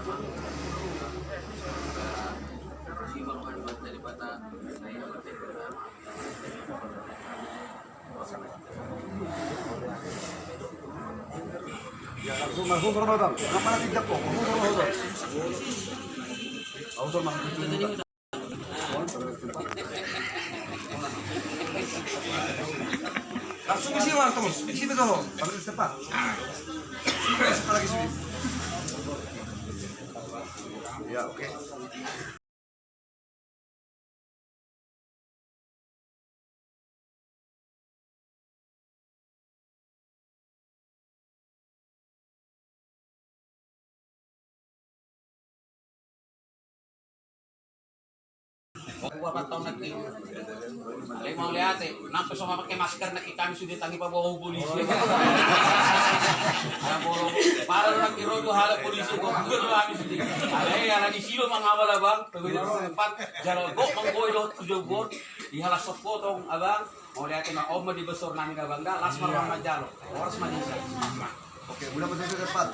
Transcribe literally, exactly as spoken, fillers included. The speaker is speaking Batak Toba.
Ya, langsung, langsung Ramadan. Kenapa nanti jatuh? Langsung Ramadan. Langsung Ramadan. Langsung isi uang terus, isi betul. Kalau cepat. Cepat lagi sini. Ya, oke. Gua empat tahun nanti. Alai mauliate, nampe so mamakai masker nanti kami sudah tangi pa bawa polisi. Ada bolo, parah nanti rogo hala polisi, gua gua kami sudah. Alai ala di silo mangawal abang, pegawai empat, jalan gok manggoi lo tujuh gol, di hala sepotong abang. Mauliate ma, on ma di besor nami da bang da, las marmar manjalo. Horas ma di sa. Oke, udah betul cepat.